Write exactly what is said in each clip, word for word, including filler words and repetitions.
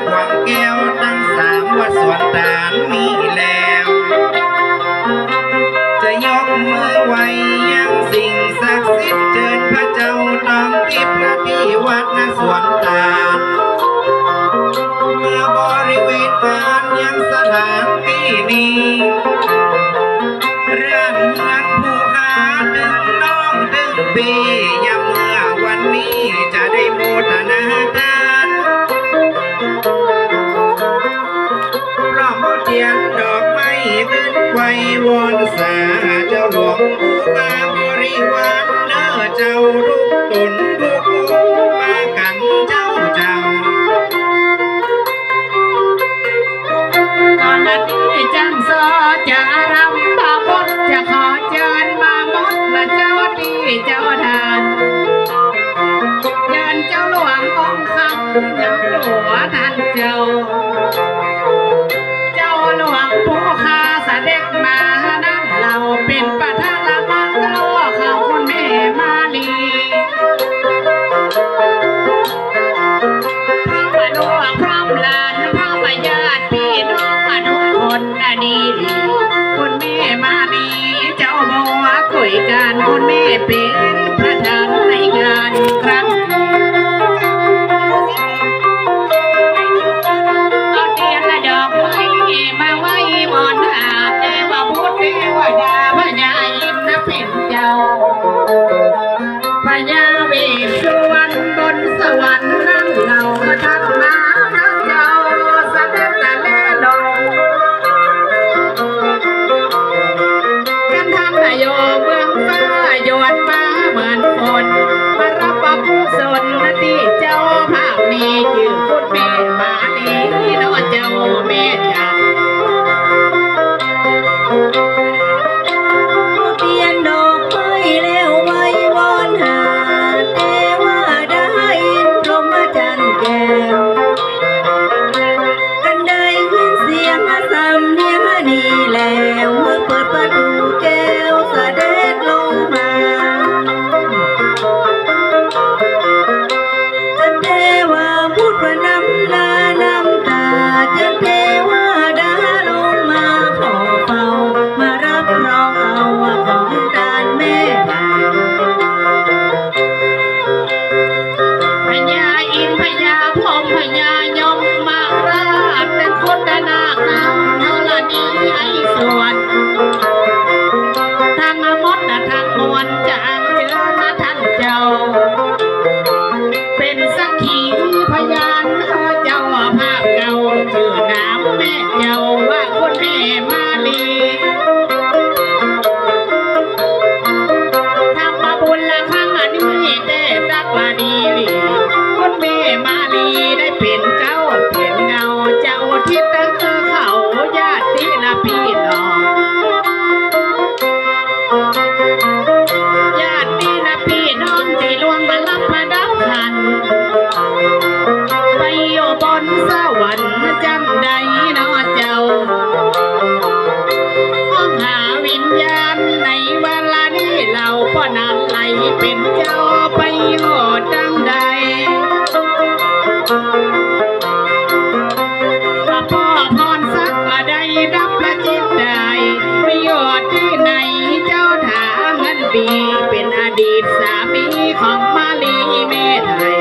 หวังแก้วตังสามวัดสวนตาลมีแล้ว จะยกมือไหว้ยังสิ่งศักดิ์สิทธิ์ เจิญพระเจ้าตองทิพย์ ณ ที่วัดณสวนตาล มาบริเวณงานยังสถานตี้นี้ เรือนเฮือนผู้ข้าตึงน้องตึงปี้ ยามเมื่อวันนี้จะได้โมทนาทาน พร้อมเอาเตียนดอกไม้ขึ้นไหว้วอนสา เจ้าหลวงปู่ข้าบริวารเน้อเจ้า ทุกต๋นทุกหมู่มากั๋นเจ้าเจ้า ก่อนละตี้จั้งซ้อจะรำบาบท จะขอเจิญบาบทละเจ้าตี้เจ้าทาน เจิญเจ้าหลวงองค์คำนำตั๋วต้านเจ้า เจ้าหลวงปู่ข้าเสด็จมานั้น เฮาเป๋นประธานละมาเจ้าของคุณแม่มาลี พร้อมลูกพร้อมหลาน พร้อมญาติพี่น้องทุกคนน่ะดี คุณแม่มาลี เจ้าบ่ว่าคุยกั๋น คุณแม่เป๋นประธานในงานครั้งนี้ เอาเตียนละดอกไม้มาไหว้วอนหาเทวบุตรเทวดา พญาอินทร์เป๋นเจ้า พญาเวสสุวรรณบนสวรรค์นั้น เฮามาทักมาเจ้าเสด็จแลลง กันทันนายโยเบื้องฟ้าหยวนมาเหมือนฝน มารับกุศลตี้เจ้าภาพนี้ จื้อคุณแม่มาลีเนาะเจ้าแม่จ๋า เตียนดอกไม้แล้วไหว้วอนหาเทวดาอินทร์พรหมจันทร์แก้ว กันได้ยินเสียงสำเนียงนี้แล้ว เมื่อเปิดประตูแก้วเสด็จลงมา จันเทวาบุตรนำหน้านำต๋า จันเทวดาลงมาขอเฝ้า มารับรองเอาของต้านแม่ พญาอินทร์พญาพรหมพญายมราช เป็นคนนาคนำธรณีไอ้สวรรค์ ทั้งหมดทั้งมวลจางเจิญมาท่านเจ้า เป็นสักขีพยานเจ้าภาพเก่า จื้อนามแม่เจ้าว่าคุณแม่มาลี ทำบุญละครั้งนี้แต่ตักว่าดีหลี คุณแม่มาลีได้เป๋นเกล้าเป๋นเงา เจ้าทิศเขาญาตินะพี่น้อง ญาตินะพี่น้องตี้ล่วงมาลับมาดับขัน ไปอยู่บนสวรรค์จำได้เนาะเจ้า ห้องหาวิญญาณในเวลานี้ เฮาป้อนั้นไหลเป๋นเจ้าไปอยู่ตังใด ว่าป้อพรศักดิ์ก็ได้ดับประจิตได้ ไปอยู่ตี้ไหนเจ้าถาเงินปี เป๋นอดีตสามีของมาลีแม่ไทย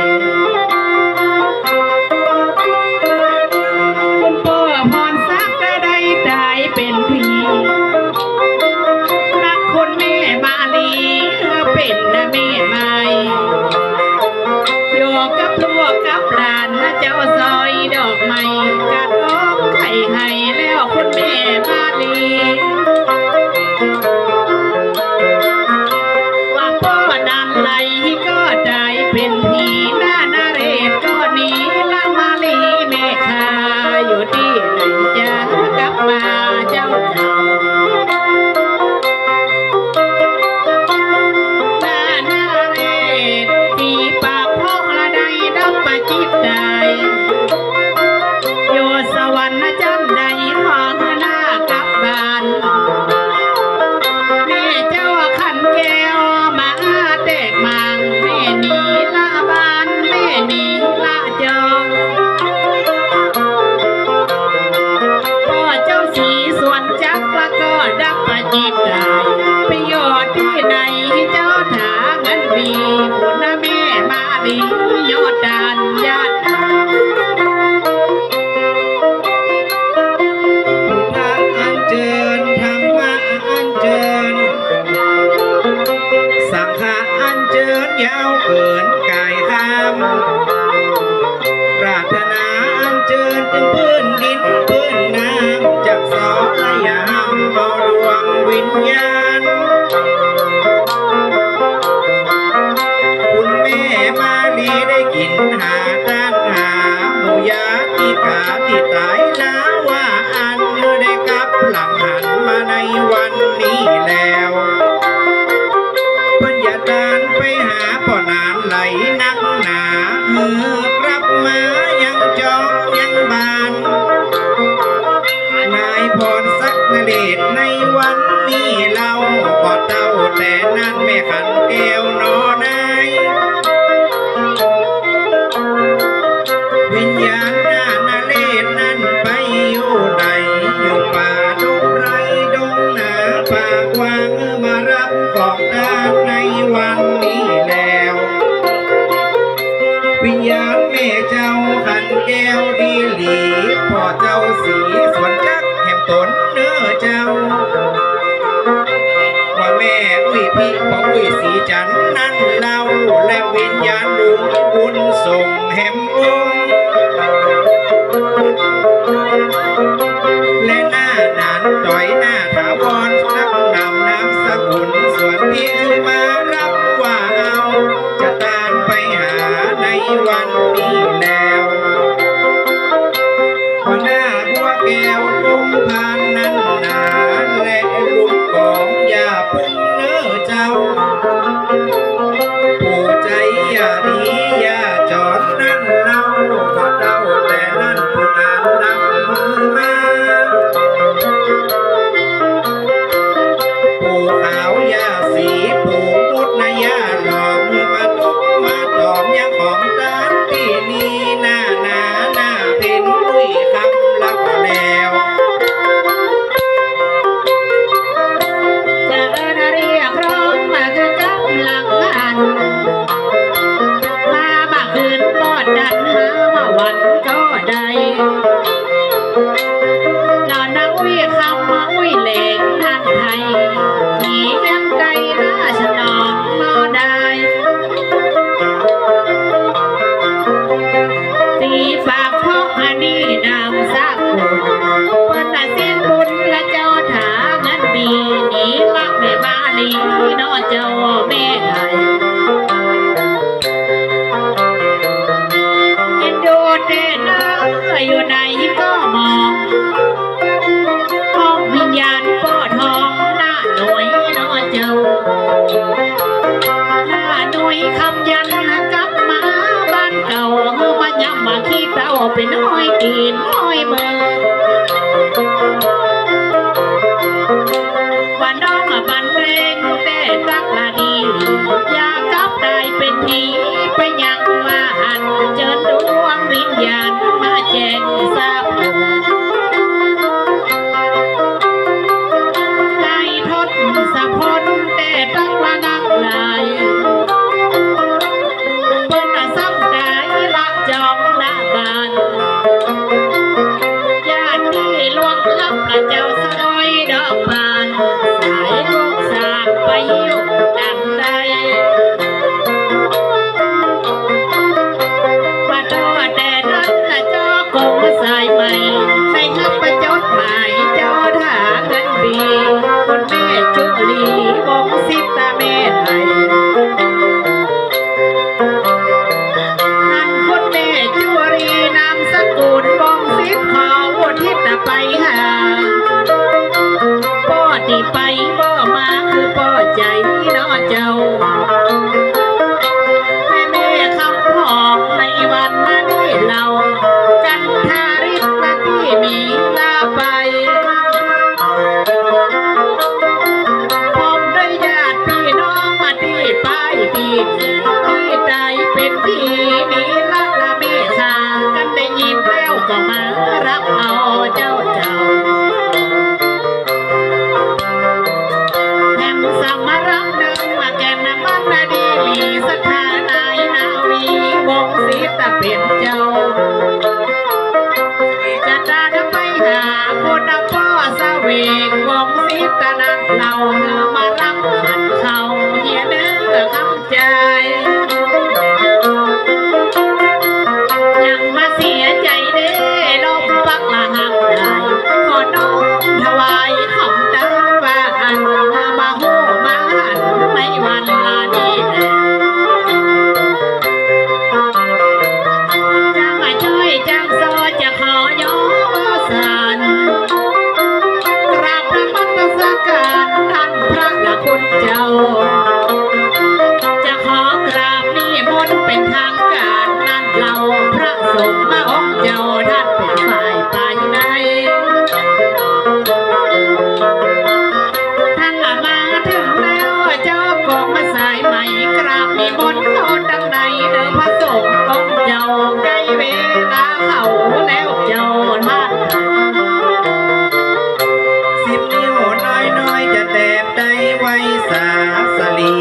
คุณป้อพรศักดิ์ก็ได้ต๋ายเป๋นผี รักคุณแม่มาลีเป๋นแม่ไม้ ปรารถนาอัญเจิญเถิงปื้นดินปื้นน้ำ จักสอละยามเอาดวงวิญญาณ คุณแม่มาลีได้กิ๋นหาต้านหา หมู่ญาติกาตี้ต๋ายหนาว่าอั้น ได้กลับหลังหันมาในวันนี้แล้ว เปิ้นอย่าตานไปหาป้อนานไหลนักหนา หื้อกลับมายังจองยังบาน นายพรศักดิ์นเรศในวันนี้เล่า บ่เต้าแต่นั้นแม่ขันแก้วนอนาย วิญญาณหน้านเรศนั้นไปอยู่ไหน อยู่ป่าดงไพรดงนาป่ากว้าง มาฮับของตานในวันนี้แล้ว วิญญาณแม่เจ้าขันแก้วดีหลี ป้อเจ้าศรีสวนจักแหมต๋นเน่อเจ้า ว่าแม่อุ้ยพี่ป้ออุ้ยศรีจันทร์นั้นเล่า และวิญญาณลุงบุญส่งแหมองค์ และหน้าหนานต๋อยหน้าถาวร นักนำนามสกุลสวนพิมมาฮับว่าเอา จะตานไปหาในวันนี้แล้ว หัวหน้าบัวแก้วกุมภานั้นนา และลุงกองอย่าปุ้งเน่อเจ้า ผู้ใจ๋อย่าดีอย่าจอดนั้นเล่า บ่เต้าแต่นั้นผู้นานนำหื้อมา ปู่ขาวย่าศรี ปู่มุดนะย่าหลอม มาตุ๊กมาต๋อมยังของตานตี้นี้ หน้าหนาหน้าเพ็ญอุ้ยคำละก็แล้ว จะเอิ้นเรียกร้องมาคือกำลังอัน มาบ่าคืนบ่ดัน มาบ่าวันก็ได้ นอนนะอุ้ยคำมาอุ้ยเหลงนั่นไทย หนีเลี้ยงไก่ราชนองก็ได้ สีปากพอกอันนี้นามสกุล เปิ้นน่ะสิ้นบุญละเจ้าถาเงินมี หนีละแม่มาลีเนาะเจ้าแม่ไทย เอ็นดูเตนะอยู่ไหนก็มอง ห้องวิญญาณป้อทองหน้าหน่วยเนาะเจ้า หน้าหน่วยคำยันกลับมาบ้านเก่า เฮามาย้ำว่าขี้เต้าเป๋นอ้อยตี๋นอ้อยเมือง ว่าน้องอะบันเลงแต่ตักละดี อย่ากลับต๋ายเป๋นผีไปยังว่าอั้น เจิญดวงวิญญาณมาแจ้งทราบ นายทศพลแต่ตักละนักหลาย เปิ้นน่ะซ้ำต๋ายละจองละบาน ญาติตี้ล่วงลับละเจ้าสะดอยดอกบาน สายลูกสาวไปอยู่ดังใด มาทั่วแต่นั้นละเจ้ากงสายใหม่ ให้ฮับประจดหมายเจ้าถาเงินปี คุณแม่จุลีวงศ์สิทธาแม่ เจ้า จะขอกราบนิมนต์เป๋นตางก๋านนั้นเล่า พระสงฆ์มาองค์เจ้า ต้านเป๋นฝ่ายไปใน ต้านละมาเถิงแล้ว เจ้าก็มาสายไหม กราบนิมนต์เข้าตังใน เน่อพระสงฆ์องค์เจ้า ใก้เวลาเข้าแล้วเจ้าต้าน สิบนิ้วน้อยๆ จะแตบได้ไว้สาสลี